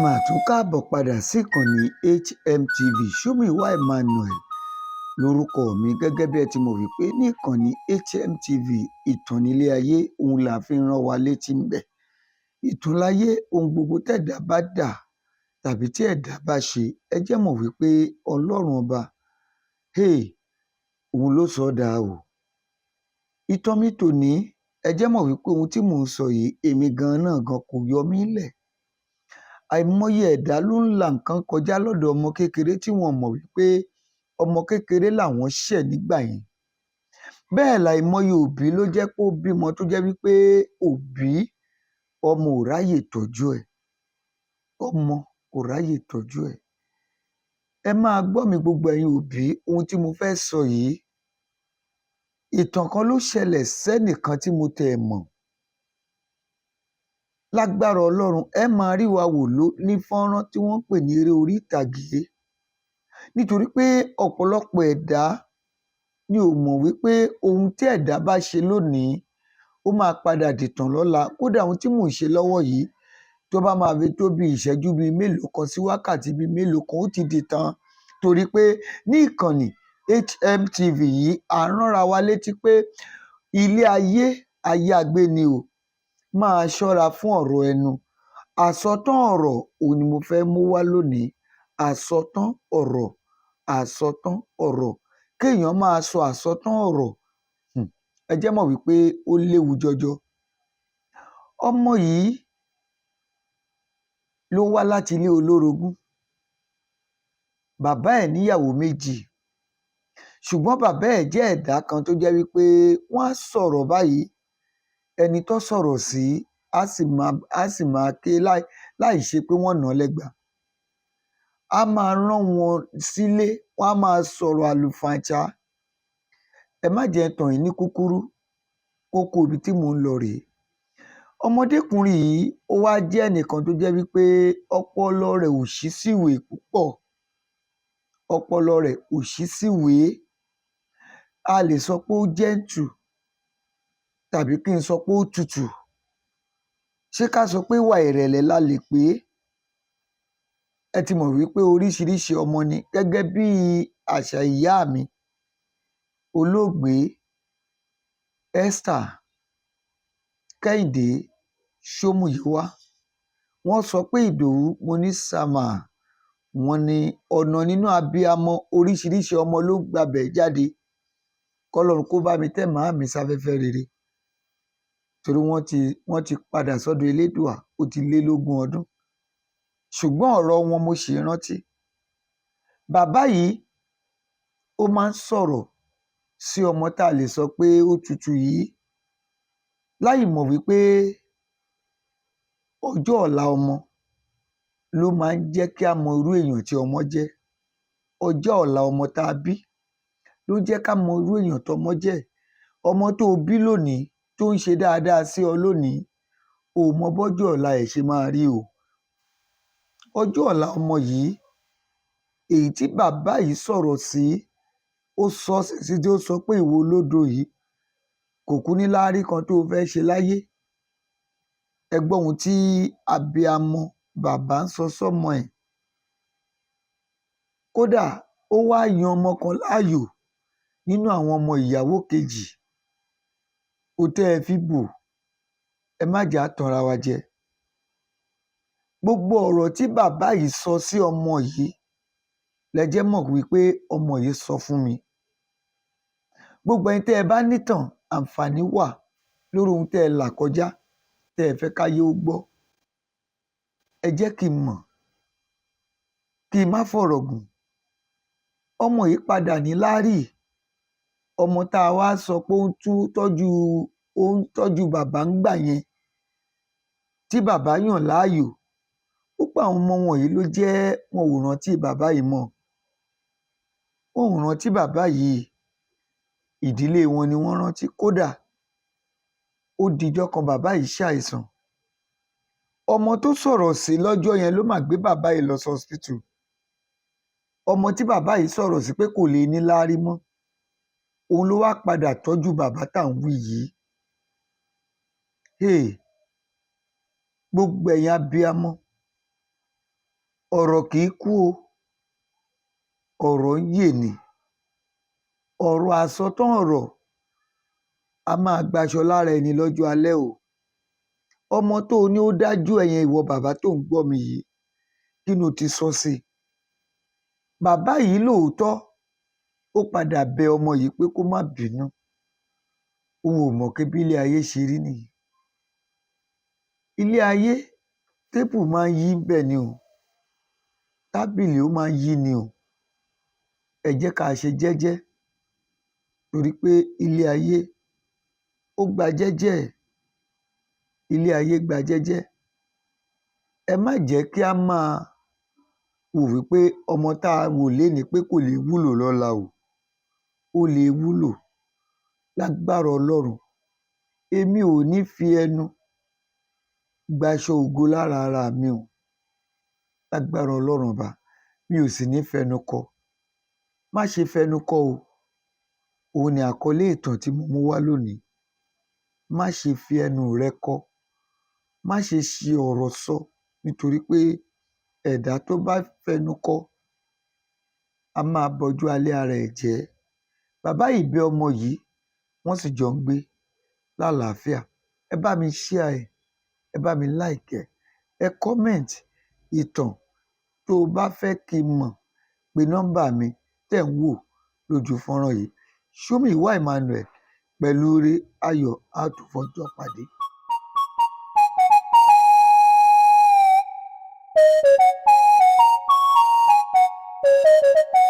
Mà tún káàbọ̀ padà sí ìkànnì HMTV. Ṣómìwá Emmanuel lórúkọ mi. Gẹ́gẹ́ bí ẹ ti mọ̀ wípé ní ìkànnì HMTV, ìtàn nílé ayé, òun là fi ń rán wa létí ń bẹ̀. Ìtàn láyé, ohun gbogbo tẹ̀dá bá dà tàbí tí ẹ̀dá bá ṣe, ẹ jẹ́ mọ̀ wípé Ọlọ́run Ọba, hey, òun ló sọ ọ́ dáa o. Ìtàn mi tòní, ẹ jẹ́ mọ̀ wípé ohun tí mò ń sọ yìí, èmi gan-an náà gan kò yọ mí lẹ̀. Àìmọye ẹ̀dá ló ń la nǹkan kọjá lọ́dọ̀ ọmọ kékeré tí wọ́n mọ̀ wípé ọmọ kékeré làwọn ṣẹ̀ nígbà yẹn. Bẹ́ẹ̀ làìmọye òbí ló jẹ́ pé ó bímọ tó jẹ́ wípé òbí ọmọ ò ráyè tọ́jú ẹ̀, ọmọ kò ráyè tọ́jú ẹ̀. Ẹ máa gbọ́ mi, gbogbo ẹ̀yin òbí, ohun tí mo fẹ́ sọ yìí, ìtàn kan ló ṣẹlẹ̀ sẹ́nìkan tí mo tẹ̀ mọ̀. Lágbára Ọlọ́run, ẹ máa rí wa wò ló ní fọ́nrán tí wọ́n ń pè ní eré orí ìtàgé, nítorí pé ọ̀pọ̀lọpọ̀ ẹ̀dá ni ò mọ̀ wípé ohun tí ẹ̀dá bá ṣe lónìí, ó máa padà dìtàn lọ́la. Kódà ohun tí mò ń ṣe lọ́wọ́ yìí, tó bá máa fi tó bí ìṣẹ́jú bíi mélòó kan sí wákàtí bíi mélòó kan, ó ti dìtàn, torí pé ní ìkànnì HMTV yìí, à ń ránra wa létí pé ilé ayé, ayé agbé ni o. Máa ṣọ́ra fún ọ̀rọ̀ ẹnu. Àsọtán ọ̀rọ̀ òun ni mo fẹ́ mú wá lónìí. Àsọtán ọ̀rọ̀, àsọtán ọ̀rọ̀, kéèyàn máa sọ àsọtán ọ̀rọ̀, ẹ jẹ́ mọ̀ wípé ó léwu jọjọ. Ọmọ yìí ló wá láti ilé olórogún. Bàbá ẹ̀ níyàwó méjì, ṣùgbọ́n bàbá ẹ̀ jẹ́ ẹ̀dá kan tó jẹ́ wípé wọ́n á sọ̀rọ̀ báyìí, ẹni tó sọ̀rọ̀ sí á sì máa ké láì láì ṣe pé wọ́n nà án lẹ́gba. Á máa rán wọn sílé, wọ́n á máa sọ̀rọ̀ àlùfàǹṣá. Ẹ má jẹ́ n tàn yín. Ní kúkúrú, kókó ibi tí mò ń lọ rèé. Ọmọdékùnrin yìí, ó wá jẹ́ ẹnìkan tó jẹ́ wípé ọpọlọ rẹ̀ ò ṣí síwèé púpọ̀, ọpọlọ rẹ̀ ò ṣí síwèé. A lè sọ pé ó gentle tàbí kí n sọ pé ó tutù. Ṣé ká sọ pé ìwà ìrẹ̀lẹ̀ la lè pè é? Ẹ ti mọ̀ wípé oríṣiríṣi ọmọ ni. Gẹ́gẹ́ bí àṣà ìyá mi, olóògbé Esther Kẹ́hìndé Ṣómùyíwá, wọ́n sọ pé, "Ìdòwú," mo ní, "Sir, ma." Wọ́n ní ọ̀nà nínú abiyamọ, oríṣiríṣi ọmọ ló ń gbabẹ̀ jáde. Kọ́lọ́run kó bá mi tẹ́ màámi sáfẹ́fẹ́ rere, torí wọ́n ti padà sọ́dọ̀ Elédùà, ó ti lé lógún ọdún, ṣùgbọ́n ọ̀rọ̀ wọn mo ṣì ń rántí. Bàbá yìí, ó máa ń sọ̀rọ̀ sí ọmọ tá a lè sọ pé ó tutù yìí, láì mọ̀ wípé ọjọ́ ọ̀la ọmọ ló máa ń jẹ́ kí á mọ irú èèyàn tí ọmọ jẹ́. Ọjọ́ ọ̀la ọmọ tá a bí ló ń jẹ́ ká mọ irú èèyàn tọmọ jẹ́. Ọmọ tó o bí lónìí, tó ń ṣe dáadáa sí ọ lónìí, ò mọ bọ́jọ́ ọ̀la ẹ̀ ṣe máa rí o. Ọjọ́ ọ̀la ọmọ yìí, èyí tí bàbá yìí sọ̀rọ̀ sí, ó sọ sí tí ó sọ pé, "Ìwọ olódo yìí, kò kú ní láárí kan tó o fẹ́ ṣe láyé." Ẹ gbọ́ ohun tí abiamọ bàbá ń sọ sọ́mọ ẹ̀. Kódà ó wáá yan ọmọ kan láàyò nínú àwọn ọmọ ìyàwó kejì. Ó tẹ́ ẹ fi bò, ẹ má jẹ́ á tanra wa jẹ. Gbogbo ọ̀rọ̀ tí bàbá yìí sọ sí ọmọ yìí, lẹ jẹ́ mọ̀ wípé ọmọ yìí sọ fún mi. Gbogbo ẹ̀yin tẹ́ ẹ bá nítàn, àǹfààní wà lórí ohun tẹ́ ẹ là kọjá, tẹ́ ẹ fẹ́ káyé ó gbọ́, ẹ jẹ́ kí n mọ̀. Kí n má fọ̀rọ̀ gùn, ọmọ yìí padà níláárí. Ọmọ tá a wá sọ pé ó ń tún tọ́jú, ó ń tọ́jú bàbá ńgbà yẹn tí bàbá yàn láàyò, púpọ̀ àwọn ọmọ wọ̀nyí ló jẹ́ wọn ò rántí bàbá yìí mọ́. Wọn ò rántí bàbá yìí, ìdílé wọn ni wọ́n rántí. Kódà ó dijọ́ kan, bàbá yìí ṣàìsàn. Ọmọ tó sọ̀rọ̀ sí lọ́jọ́ yẹn ló mà gbé bàbá yìí lọ sí hospital. Ọmọ tí bàbá yìí sọ̀rọ̀ sí pé kò lè ní láárí mọ́, òun ló wá padà tọ́jú bàbá tá à ń wí yìí. Hey, gbogbo ẹ̀yin abiyamọ, Ọ̀rọ̀ kì í kú o, ọ̀rọ̀ ń yè ni. Ọ̀rọ̀ àsọtán, ọ̀rọ̀ a máa gbaṣọ lára ẹni lọ́jọ́ alẹ́ o. Ọmọ tó o ní ó dájú ẹ̀yẹn, ìwọ bàbá tó ń gbọ́ mi yìí, kí ni o ti sọ sí i? Bàbá yìí lóòótọ́, ó padà bẹ ọmọ yìí pé kó má bínú, òun ò mọ̀ pé bí ilé ayé ṣe rí nìyí. Ilé ayé, table máa ń yí bẹ́ẹ̀ ni o, tábìlì ó máa ń yí ni o. Ẹ jẹ́ ká ṣe jẹ́jẹ́, torí pé ilé ayé ó gba jẹ́jẹ́, ilé ayé gba jẹ́jẹ́. Ẹ má jẹ́ kí á máa wò wípé ọmọ tá a wò lénìí pé kò lè wúlò lọ́la o, ó lè wúlò lágbára Ọlọ́run. Èmi ò ní fi ẹnu gbaṣọ ògo lára ara mi o, lágbára Ọlọ́run Ọba. Mi ò sì ní fẹnu kọ. Má ṣe fẹnu kọ o. Òun ni àkọlé ìtàn tí mo mú wá lónìí. Má ṣe fi ẹnu rẹ kọ, má ṣe ṣi ọ̀rọ̀ sọ, nítorí pé ẹ̀dá tó bá fẹnu kọ a máa bọjọ́ alẹ́ ara ẹ̀ jẹ́. Bàbá yìí bẹ ọmọ yìí, wọ́n sì jọ ń gbé lálàáfíà. Ẹ bá mi share ẹ̀, ẹ bá mi like ẹ̀, ẹ comment ìtàn tó o bá fẹ́ kí n mọ̀. Pé nọ́mbà mi tẹ̀ ń wò lójú fọ́nrán yìí. Ṣómìwá Emmanuel pẹ̀lú ire ayọ̀, á tún fọjọ́ pàdé.